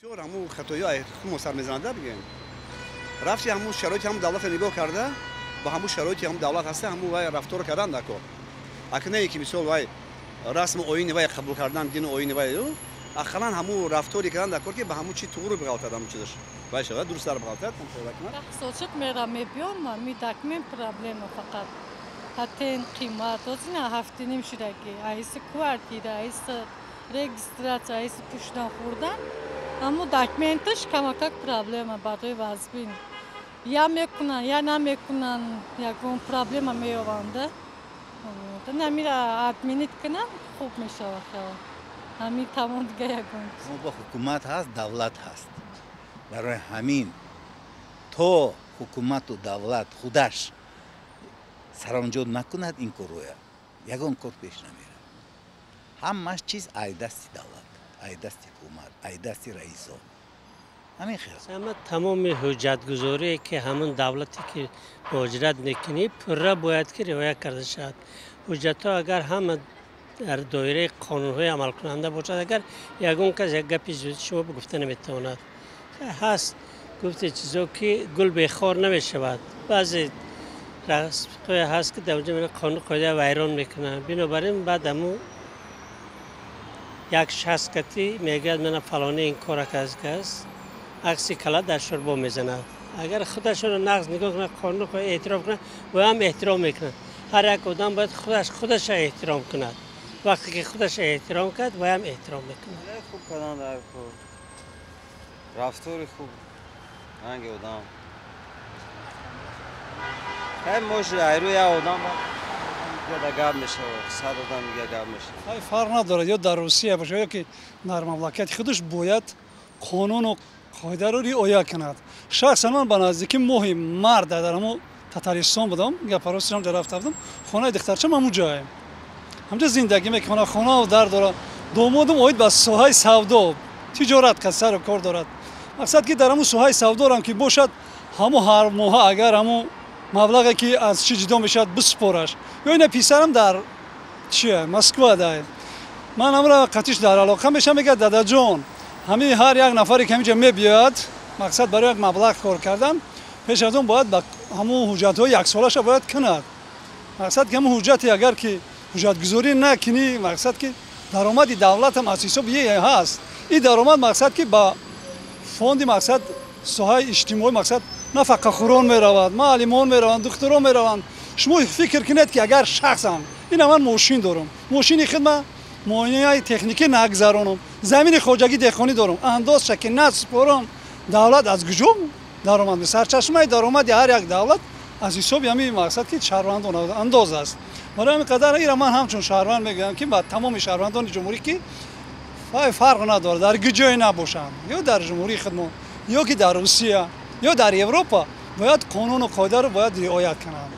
Ҳамун хатои хумо сар мезанада бигӯем. Рафти ҳамун шароити ҳамун давлатро нигоҳ карда, ба ҳамун шароити ҳамун давлат ҳаста, ҳамун вай рафторо кардан дар кор. Акнае ки мисол вай расму оини вай қабул кардан, дину оини вай, ақаллан ҳамун рафтори кардан дар кор, ки ба ҳамун чи туғру биғалтад, ҳамун чизаш вай шавад, дурусттар биғалтад. Сочук мера мебиём, ми документ проблема фақат. Патент қимат, озина ҳафтиним шудаги, айси квартира, айси регистрация, айси пӯшидан хӯрдан. Аммо документаш камакак проблема барои вазбин. Я мекунанд, я намекунанд, ягон проблема меёванда. Намира отменить кунанд, хуб мешавад хеле. Ҳамин тамом, дига ягон. Бо ҳукумат ҳаст, давлат ҳаст. Барои ҳамин то ҳукумату давлат худаш саронҷод накунад ин корроя, ягон кор пеш намерад. Ҳамаш чиз ай дасти давлат, ай дасти ҳукумат, ай дасти раисо. Ҳамин хел. Ама тамоми ҳуҷҷатгузорие, ки ҳамон давлате ки муҳоҷират мекунӣ, пурра бояд ки риоя карда шавад. Ҳуҷҷатҳо агар ҳама дар доираи қонунҳои амалкунанда бошад, агар ягон кас як гапи зуди шумо гуфта наметавонад. Ҳаст гуфте чизо, ки гул бехор намешавад. Баъзе расмҳое ҳаст, ки дар онҷо қонун қоида вайрон мекунанд. Бинобар ин баъд ҳамун як шахс кати мегӯяд, мана фалоне ин кора кардааст, акси кала дар шӯрбо мезанад. Агар худашонро нағз нигоҳ кунад, қонун эҳтиром кунад, ва ҳам эҳтиром мекунад. Ҳар як одам бояд худаш худаша эҳтиром кунад. Вақте ки худаша эҳтиром кард, ва ҳам эҳтиром мекунад. Хуб кардан дар кор, рафтори хуб, ранги одам. Хай може айрӯ як одам дига гап мешавад, 100 одам дига гап мешавад. Фарқ надорад, ё дар Русия бошад, ё ки дар мамлакати худаш, бояд қонуну қоидаро риоя кунад. Шахсан ман ба наздики моҳи март дар ҳамун Татаристон будам, гапаросиам ҷа рафта будам, хонаи духтарчам ҳамун ҷое. Ҳамҷа зиндагӣ мекунад, хонау дар дорад. Домодам оид ба соҳаи савдо, тиҷорат кас сару кор дорад. Мақсад ки дар ҳамун соҳаи савдорам ки бошад, ҳамун ҳар моҳа агар ҳамун маблағе ки аз чӣ ҷудо мешавад, бисупораш. Ё ина писарам дар чия Москва дай. Ман ҳамра қатиш дар алоқа мешавам, мегӯяд: «Дадаҷон, ҳамин ҳар як нафаре ки ҳаминҷа мебиёяд, мақсад барои як маблағ кор кардан, пеш аз он бояд ба ҳамун ҳуҷҷатҳои яксолаша бояд кунад. Мақсад ки ҳамун ҳуҷҷате агар ки ҳуҷҷатгузорӣ накунӣ, мақсад ки даромади давлатам аз ҳисоби е ҳаст. Ин даромад мақсад ки ба фонди мақсад соҳаи иҷтимоӣ, мақсад нафақахӯрон меравад, муаллимон мераванд, духтурон мераванд. Шумо фикр кунед, ки агар шахсан ина ман мошин дорам, мошини хидма муоинаи техникӣ нагзаронам, замини хоҷагӣ деҳқонӣ дорам, андозша ки насупорам, давлат аз куҷо даромад? Сарчашмаи даромади ҳар як давлат аз ҳисоби ҳамин мақсад ки шаҳрвандон андоз аст. Барои ҳамин қадар ира ман ҳамчун шаҳрванд мегӯям, ки ба тамоми шаҳрвандони ҷумҳурӣ, ки фарқ надорад дар куҷое набошанд, ё дар ҷумҳурии худмон, ё ки дар Русия, ё дар Европа, бояд қонуну қоидаро бояд риоят кунанд.»